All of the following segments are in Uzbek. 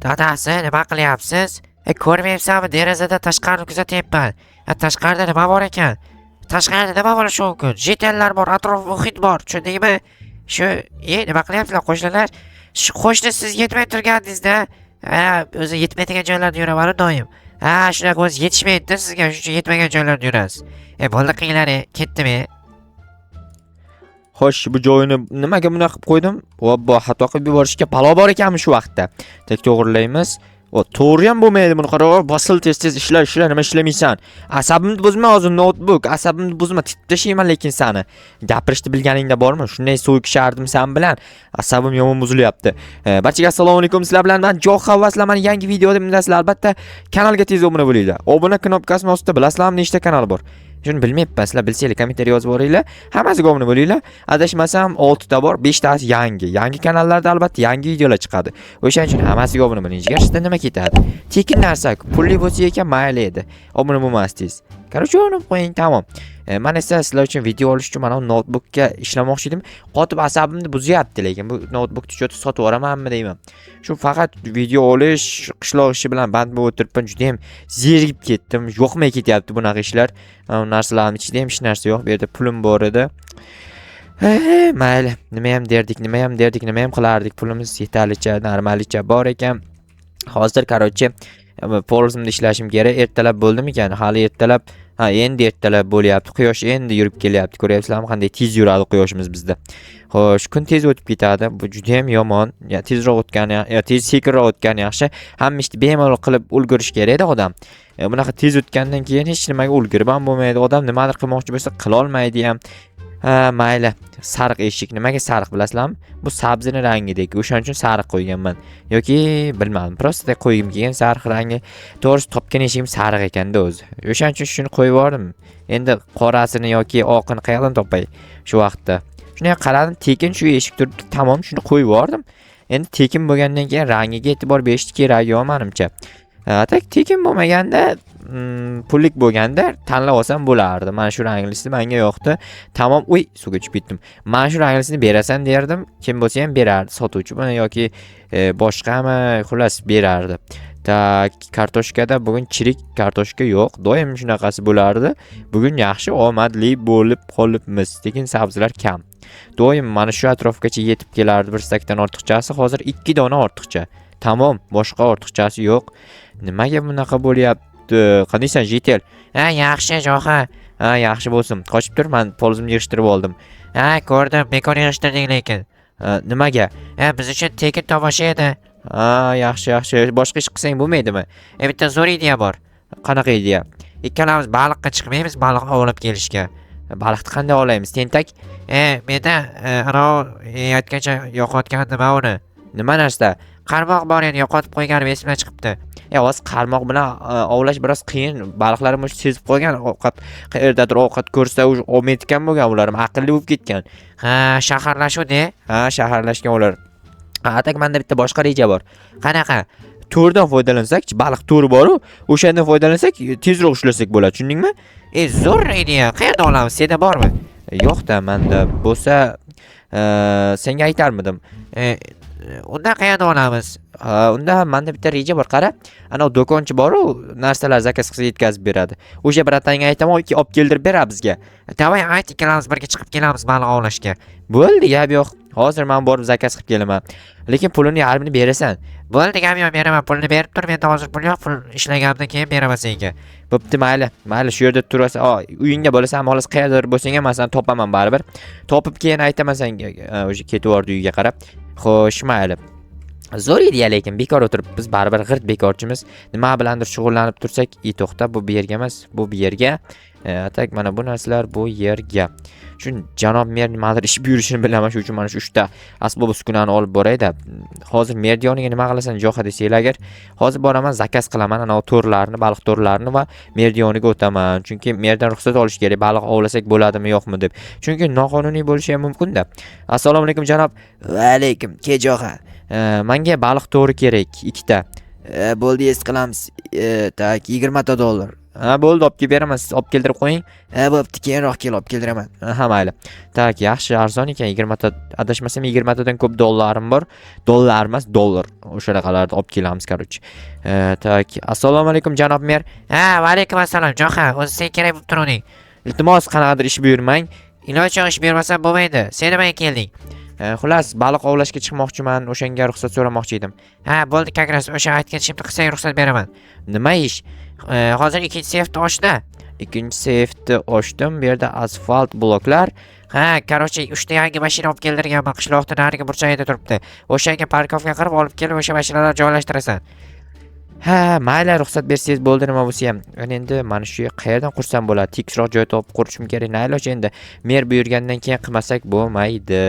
Dadasi, nima qilyapsiz? Ko'rmayapsanmi, derazada tashqarini kuzatyapman. Tashqarida nima bor ekan? Tashqarida nima bo'lishi mumkin? Житель lar bor, atrof muhit bor, tushundingmi? Shu, nima qilyapsizlar, qo'shnilar? Shu qo'shni siz yetmay turgandingizda. Ha, o'zi yetmaydigan joylarda yuraman doim. Ha, shunaqa o'zi yetishmaydi sizga, shuning uchun yetmagan joylarda yurasiz. Bo'ldi qilinglar, ketdim. Xo'sh, bu joyini nimaga bunaqa qilib qo'ydim? Vobbo, xato qilib yuborishga balo bor ekanmi shu vaqtda? Tek to'g'rilaymiz. O, to'g'ri ham bo'lmaydi buni qara, bosil, tez tez ishla, ishla, nima ishlamaysan? Asabimni buzma hozir, noutbuk, asabimni buzma, titib tashlayman lekin sani. Gapirishni bilganingda bormi? Shunday so'kishardim san bilan. Asabim yomon buzilyapti. Barchaga assalomu alaykum. Sizlar bilan men Jo'xa va sizlar meni yangi videoda bilasizlar. Albatta kanalga tez obuna bo'linglar. Obuna knopkasini ostida bilasizlarmi nechta kanal bor? Shuni bilmayapman. Sizlar bilsanglar, kommentariy yozib yuboringlar. Hammasiga obuna bo'linglar. Adashmasam 6 ta bor, 5 tasi yangi. Yangi kanallarda albatta yangi videolar chiqadi. O'shaning uchun hammasiga obuna bo'ling. Jigar, sizda nima ketadi? Tekin narsa, pulli bo'lsa ekan mayli edi. Obuna bo'lmasdingiz. Короче, obuna qo'ying, tamom. Man esa sizlar uchun video olish uchun mana bu noutbukka ishlamoqchi edim. Qotib asabimni buzyapti, lekin bu noutbukni чё-то sotib yuboramanmi deyman. Shu faqat video olish, qishloq ishi bilan band bo'lib o'tiribman, juda ham zerikib ketdim. Yoqmay ketyapti bunaqa ishlar. Mana bu narsalarning ichida ham hech narsa yo'q. Bu yerda pulim bor edi. Mayli, nima ham derdik, nima ham derdik, nima ham qilardik. Pulimiz yetarlicha, normalicha bor ekan. Hozir, короче, polzimda ishlashim kerak. Ertalab bo'ldimikan? Hali ertalab, ha, endi ertalab bo'lyapti. Quyosh endi yurib kelyapti. Ko'ryapsizlarmi, qanday tez yuradi quyoshimiz bizda. Xo'sh, kun tez o'tib ketadi. Bu juda ham yomon. Ya tezroq o'tgani, ya tez sekinroq o'tgani yaxshi. Hamma ishni bemalol qilib ulgurish kerakda odam. Bunaqa tez o'tgandan keyin hech nimaga ulgurib ham bo'lmaydi. Odam nimadir qilmoqchi bo'lsa, qilolmaydi ham. Ha, mayli. Sariq eshik. Nimaga sariq, bilasizlarmi? Bu sabzini rangidek. O'shaning uchun sariq qo'yganman. Yoki bilmadim. Просто qo'ygim kelgan sariq rangi. To'g'risi, topgan eshigim sariq ekanda o'zi. O'shaning uchun shuni qo'yib yubordim. Endi qorasini yoki oqini qayerdan topay shu vaqtda? Shunday qaradim, tekin shu eshik turibdi. Tamom, shuni qo'yib yubordim. Endi tekin bo'lgandan keyin rangiga e'tibor berishni keragi yo'q menimcha. Так tekin bo'lmaganda, pullik bo'lganda tanlab olsam bo'lardi. Mana shu ranglisi menga yoqdi. Tamom, uy, suvga tushib ketdim. Mana shu ranglisini berasan derdim. Kim bo'lsa ham berardi. Sotuvchimi yoki boshqami, xullas berardi. Так, kartoshkada bugun chirik kartoshka yo'q. Doim shunaqasi bo'lardi. Bugun yaxshi omadli bo'lib qolibmiz. Lekin sabzilar kam. Doim mana shu atrofgacha yetib kelardi bir stakdan ortiqchasi. Hozir 2 dona ortiqcha. Tamom, boshqa ortiqchasi yo'q. Nimaga bunaqa bo'lyapti? Qandaysan, житель? Ha, yaxshi, Jo'xa. Ha, yaxshi bo'lsin. Qochib tur, man polzimni yig'ishtirib oldim. Ha, ko'rdim, bekor yig'ishtirding lekin. Ha, nimaga? Ha, biz uchun tekin tomosha edi. Ha, yaxshi, yaxshi. Boshqa ish qilsang bo'lmaydimi? Bitta zo'r ideya bor. Qanaqa ideya? Ikkalamiz baliqqa chiqmaymiz, baliq ovlab kelishga. Baliqni qanday ovlaymiz, tentak? Menda anavi aytgancha yo'qotgan nima uni? Nima narsa? Qarmoq bor edi, yo'qotib qo'yganim esimdan chiqibdi. Hozir qarmoq bilan ovlash biroz qiyin. Baliqlar ham sezib qolgan, ovqat qayerdadir ovqat ko'rsa, уже olmayotgan bo'lgan ular ham aqlli bo'lib ketgan. Ha, shaharlashuv de. Ha, shaharlashgan ular. Ha, так menda bitta boshqa reja bor. Qanaqa? To'rdan foydalansak, baliq to'ri bor-u, o'shandan foydalansak, tezroq ushlasak bo'ladi, tushundingmi? Zo'r ideya. Qayerda olamiz? Senda bormi? Yo'q-da, menda bo'lsa, senga aytarmidim. Unda qayerda olamiz? Ha, unda menda bitta reja bor, qara. Anavi do'konchi bor-u, narsalar заказ qilsa yetkazib beradi. O'sha братан ga aytaman, olib keldirib beradi bizga. Давай ayt, ikkalamiz birga chiqib kelamiz baliq ovlashga. Bo'ldi, gap yo'q. Hozir men borib заказ qilib kelaman. Lekin pulini yarmini berasan. Bo'ldi, gap yo'q, beraman. Pulni berib tur, menda hozir pul yo'q. Pul ishlaganimdan keyin beraman senga. Bo'pti, mayli. Mayli, shu yerda turasan. O, uyingda bo'lasan, xolos qayerdadir bo'lsang ham men seni topaman baribir. Topib keyin aytaman senga. O'sha ketib yubordi uyiga qarab. Xo'sh, mayli. Zo'r ideya, lekin bekor o'tirib biz baribir g'irt bekorchimiz. Nima bilandir shug'ullanib tursak, i to'xta, bu bu yerga emas, bu bu yerga. Так mana bu narsalar bu yerga. Shu janob mer nimadir ish buyurishini bilaman, shuning uchun mana shu uchta asbob uskunani olib borayda. Hozir merni yoniga nima qilasan, Jo'xa desanglar agar, hozir boraman, заказ qilaman anavi to'rlarni, baliq to'rlarini va merni yoniga o'taman. Chunki merdan ruxsat olish kerak, baliq ovlasak bo'ladimi, yo'qmi deb. Chunki noqonuniy bo'lishi ham mumkin-da. Assalomu alaykum, janob. Va alaykum, ke, Jo'xa. Menga baliq to'ri kerak, ikkita. Bo'ldi, est qilamiz. Так, 20 ta dollar. Ha, bo'ldi, olib kelib beraman, siz olib keltirib qo'ying. Ha, bo'pti, keyinroq kel, olib keldiraman. Ha, mayli. Так, yaxshi, arzon ekan. 20 ta, adashmasam, 20 tadan ko'p dollarim bor. Dollar emas, dollar. O'shanaqalarni olib kelamiz, короче. Так, assalomu alaykum, janob mer. Ha, va alaykum assalom, Joha, o'zi sen kerak bo'lib turuvding. Iltimos, qanaqadir ish buyurmang. Iloji yo'q, ish bermasam bo'lmaydi. Sen nimaga kelding? Xullas, baliq ovlashga chiqmoqchiman, o'shanga ruxsat so'ramoqchi edim. Ha, bo'ldi, как раз o'sha aytgan ishimni qilsang, ruxsat beraman. Nima ish? Hozir ikkinchi seyfni ochda. Ikkinchi seyfni ochdim, bu yerda asfalt bloklar. Ha, короче, uchta yangi mashina olib keldirganman, qishloqni narigi burchagida turibdi. O'shanga парковка qilib olib kelib, o'sha mashinalarni joylashtirasan. Ha, mayli, ruxsat bersangiz bo'ldi, nima bo'lsa ham. Ana endi mana shu qayerdan qursam bo'ladi? Tekisroq joy topib qurishim kerak. Nailoj endi. Mer buyurgandan keyin qilmasak bo'lmaydi.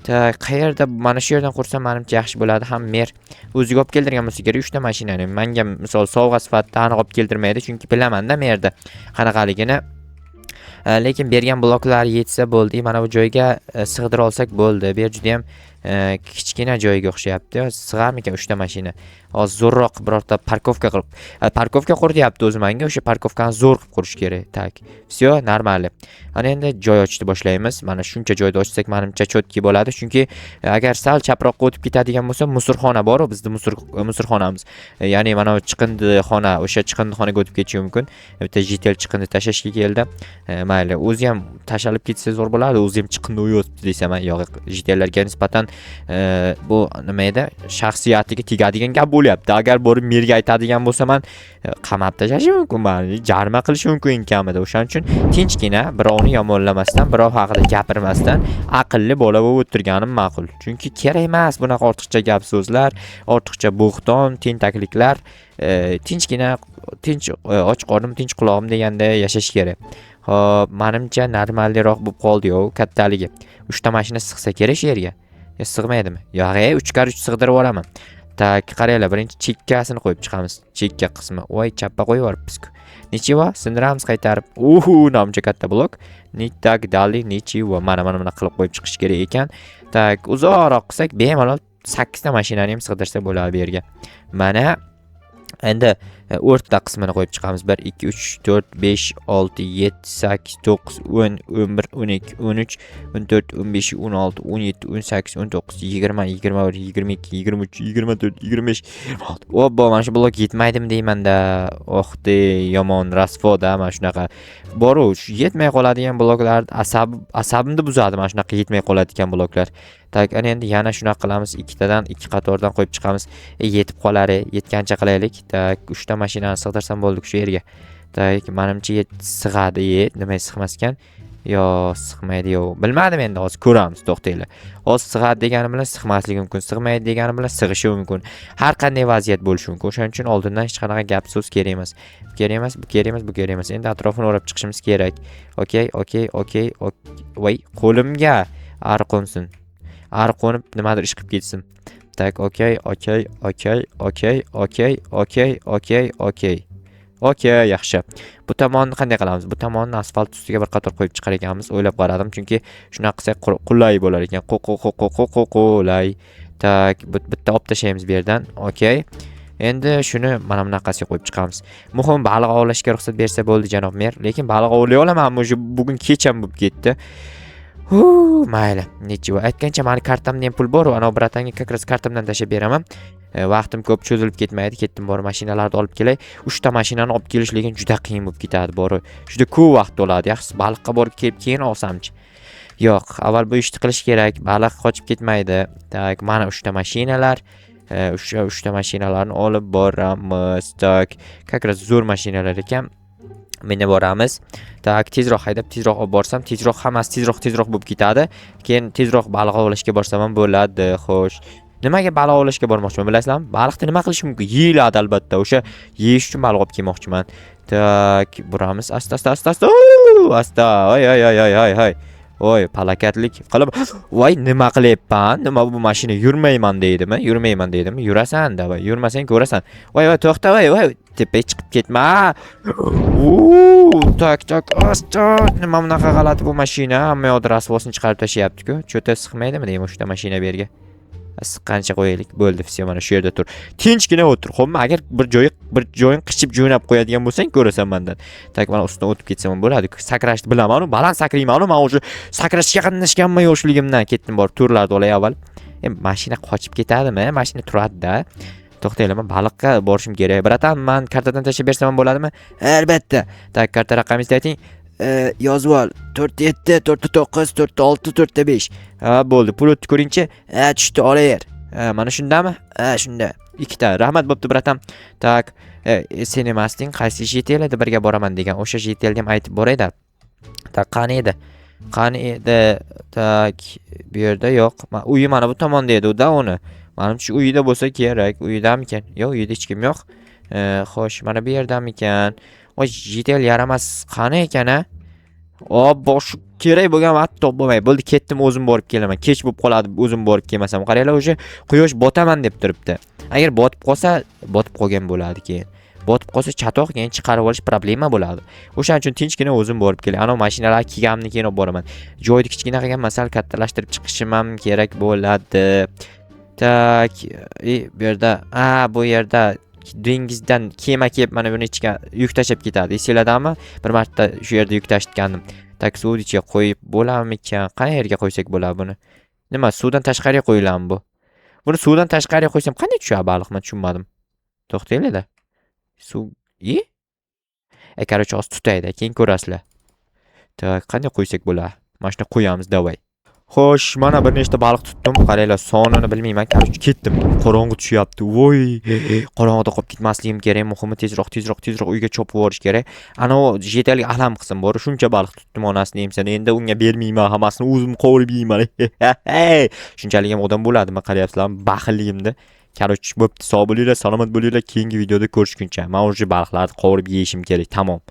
Так, qayerda, mana shu yerdan qursam, manimcha, yaxshi bo'ladi. Ham mer o'ziga olib keltirgan bo'lsa kerak uchta mashinani. Menga misol sovg'a sifatida aniq olib keltirmaydi, chunki bilaman-da merda qanaqaligini. Lekin bergan bloklar yetsa bo'ldi. Mana bu joyga sig'dira olsak bo'ldi. Bu yer juda ham kichkina joyga o'xshayapti. Sig'armikan uchta mashina? Hozir zo'rroq birorta парковка qilib, парковка qur deyapti o'zi menga. O'sha парковка ni zo'r qilib qurish kerak. Так, всё, нормально. Ana endi joy ochishni boshlaymiz. Mana shuncha joyda ochsak, manimcha, чётко bo'ladi. Chunki agar sal chaproqqa o'tib ketadigan bo'lsa, мусор xona bor-u, bizni мусор xonamiz. Ya'ni mana bu chiqindixona, o'sha chiqindixonaga o'tib ketishi mumkin. Bitta житель chiqindi tashlashga keldi. Mayli, o'zi ham tashalib ketsa zo'r bo'ladi. O'zi ham chiqindi uyotibdi desam, yo'q, житель larga nisbatan bu nima edi? Shaxsiyatiga tegadigan gap bo'lyapti. Agar borib merga aytadigan bo'lsam, man qamab tashlashi mumkin mani, jarima qilishi mumkin eng kamida. O'shaning uchun tinchgina, birovni yomonlamasdan, birov haqida gapirmasdan, aqlli bola bo'lib o'tirganim ma'qul. Chunki kerak emas bunaqa ortiqcha gap so'zlar, ortiqcha bo'xton, tentakliklar. Tinchgina, tinch och qornim, tinch qulog'im deganda yashash kerak. Xo'p, manimcha, нормальный roq bo'lib qoldi-yu kattaligi. Uchta mashina sig'sa kerak shu yerga. Yo, sig'maydimi? Yo'q, 3 kar 3 sig'dirib yuboraman. Так, qaranglar, birinchi chekkasini qo'yib chiqamiz. Chekka qismi. Voy, chappa qo'yib yuboribmiz-ku. Ничего, sindiramiz qaytarib. Uhu, namcha katta blok. Не так дали, ничего. Mana bunaqa qilib qo'yib chiqish kerak ekan. Так, uzoqroq qilsak, bemalol 8 ta mashinani ham sig'dirsa bo'ladi bu yerga. Mana endi o'rta qismini qo'yib chiqamiz. 1 2 3 4 5 6 7 8 9 10 11 12 13 14 15 16 17 18 19 20 21 22 23 24 25 26. Obbo, mana shu blok yetmaydimi deymanda. Oh de, yomon rasvo da mana shunaqa. Boru, shu yetmay qoladigan bloklar asabimni buzadi, mana shunaqa yetmay qoladigan bloklar. Так, ana endi yana shunaqa qilamiz. Ikkitadan, ikki qatordan qo'yib chiqamiz. Yetib qolar, yetgancha qilaylik. Так, uchta mashinani sig'dirsam bo'ldi shu yerga. Так, manimcha, sig'adi, nima sig'mas ekan? Yo, sig'maydi, yo. Bilmadim endi, hozir ko'ramiz, to'xtanglar. Hozir sig'adi deganim bilan sig'masligi mumkin, sig'maydi deganim bilan sig'ishi mumkin. Har qanday vaziyat bo'lishi mumkin. O'shaning uchun oldindan hech qanaqa gap so'z kerak emas. Bu kerak emas, bu kerak emas, bu kerak emas. Endi atrofini o'rab chiqishimiz kerak. Okey. Voy, qo'limga ari qo'nsin. Ari qo'nib nimadir ish qilib ketsin. Так, okey. Okey, yaxshi. Bu tomonni qanday qilamiz? Bu tomonni asfalt ustiga bir qator qo'yib chiqar ekanmiz. O'ylab qaradim, chunki shunaqa qilsak qulay bo'lar ekan. Qu qu qu qu qu qu qulay. Так, bitta olib tashlaymiz bu yerdan. Okey. Endi shuni mana bunaqasiga qo'yib chiqamiz. Muhim, baliq ovlashga ruxsat bersa bo'ldi, janob mer. Lekin baliq ovlay olamanmi? Уже bugun kech ham bo'lib ketdi. Hu, mayli. Ничего. Aytgancha, mani kartamda ham pul bor, ana братан ga как раз kartamdan tashlab beraman. Vaqtim ko'p cho'zilib ketmaydi. Ketdim, borib mashinalarni olib kelay. Uchta mashinani olib kelish lekin juda qiyin bo'lib ketadi, bori. Juda ko'p vaqt oladi. Yaxshisi, baliqqa borib kelib, keyin olsamchi. Yo'q, avval bu ishni qilish kerak. Baliq qochib ketmaydi. Так, mana uchta mashinalar. O'sha uchta mashinalarni olib boramiz. Так, как раз zo'r mashinalar ekan. Minib boramiz. Так, tezroq haydab, tezroq olib borsam, tezroq hammasi tezroq tezroq bo'lib ketadi. Keyin tezroq baliq ovlashga borsam ham bo'ladi. Xo'sh. Nimaga baliq ovlashga bormoqchiman, bilasizlarmi? Baliqni nima qilish mumkin? Yeyiladi albatta. O'sha yeyish uchun baliq olib kelmoqchiman. Так, buramiz. Asta asta asta asta. Asta. Oy oy oy oy oy oy. Voy, palakatlik qilib, voy, nima qilyapman? Nima bu mashina yurmayman deydimi? Yurmayman deydimi? Yurasan, давай. Yurmasang ko'rasan. Voy, voy, to'xta, voy, voy. Tepaga chiqib ketma. Uuu, так, так, asta. Nima bunaqa g'alati bu mashina? Hamma yoqda rasvosini chiqarib tashlayapti-ku. Чё-то sig'maydimi deyman uchta mashina bu yerga. Qancha qo'yaylik? Bo'ldi, все, mana shu yerda tur. Tinchgina o'tir. Xo'pmi? Agar bir joying qichib jo'nab qo'yadigan bo'lsang, ko'rasan mandan. Так, mana ustidan o'tib ketsam ham bo'ladi. Sakrashni bilaman, baland sakrayman, man уже sakrashga qatnashganman yoshligimdan. Ketdim, borib to'rlarni olay avval. Mashina qochib ketadimi? Mashina turadi-da. To'xtanglar, man baliqqa borishim kerak. Братан, man kartadan tashlab bersam ham bo'ladimi? Albatta. Так, karta raqamingizni ayting. Yozib ol. 4 7 4 9 4 6 4 5. Ha, bo'ldi. Pul o'tdi, ko'ringchi. Ha, tushdi, olaver. Ha, mana shundami? Ha, shunda. Ikkita. Rahmat, bo'pti, братан. Так, sen emasding, qaysi житель edi birga boraman degan. O'sha житель ga ham aytib boray-da. Так, qani edi? Qani edi? Так, bu yerda yo'q. Uyi mana bu tomonda edi-da uni. Manimcha, uyida bo'lsa kerak. Uyidamikan? Yo'q, uyida hech kim yo'q. Xo'sh, mana bu yerdamikan? Voy, житель yaramas qani ekan, a? Obbo, shu kerak bo'lgan vaqt topolmay. Bo'ldi, ketdim, o'zim borib kelaman. Kech bo'lib qoladi, o'zim borib kelmasam. Qaranglar, o'sha quyosh botaman deb turibdi. Agar botib qolsa, botib qolgan bo'ladi keyin. Botib qolsa chatoq, keyin chiqarib olish problema bo'ladi. O'shaning uchun tinchgina o'zim borib kelay. Ana mashinalar kelganimdan keyin olib boraman. Joyni kichkina qilganman, sal kattalashtirib chiqishim ham kerak bo'ladi. Так, bu yerda, a, bu yerda dengizdan kema kelib mana buni ichiga yuk tashlab ketadi. Esinglardami? Bir marta shu yerda yuk tashitgandim. Так, suvni ichiga qo'yib bo'larmikan? Qayerga qo'ysak bo'ladi buni? Nima, suvdan tashqariga qo'yiladimi bu? Buni suvdan tashqariga qo'ysam qanday tushadi baliq? Men tushunmadim. To'xtanglar-da. Suv i? Короче, hozir tutayda, keyin ko'rasizlar. Так, qanday qo'ysak bo'ladi? Mana shuni qo'yamiz, давай. Xo'sh, mana bir nechta baliq tutdim. Qaranglar, sonini bilmayman. Короче, ketdim. Qorong'i tushyapti. Voy, qorong'ida qolib ketmasligim kerak. Muhimi tezroq, tezroq, tezroq uyga chopib borish kerak. Ana u житель ga alam qilsin bor. Shuncha baliq tutdim, onasini emsin. Endi unga bermayman, hammasini o'zim qovurib yeyman. Shunchalik ham odam bo'ladimi? Qarayapsizlarmi baxilligimni? Короче, bo'pti. Sog' bo'linglar, salomat bo'linglar. Keyingi videoda ko'rishguncha. Men уже baliqlarni qovurib yeyishim kerak. Tamom.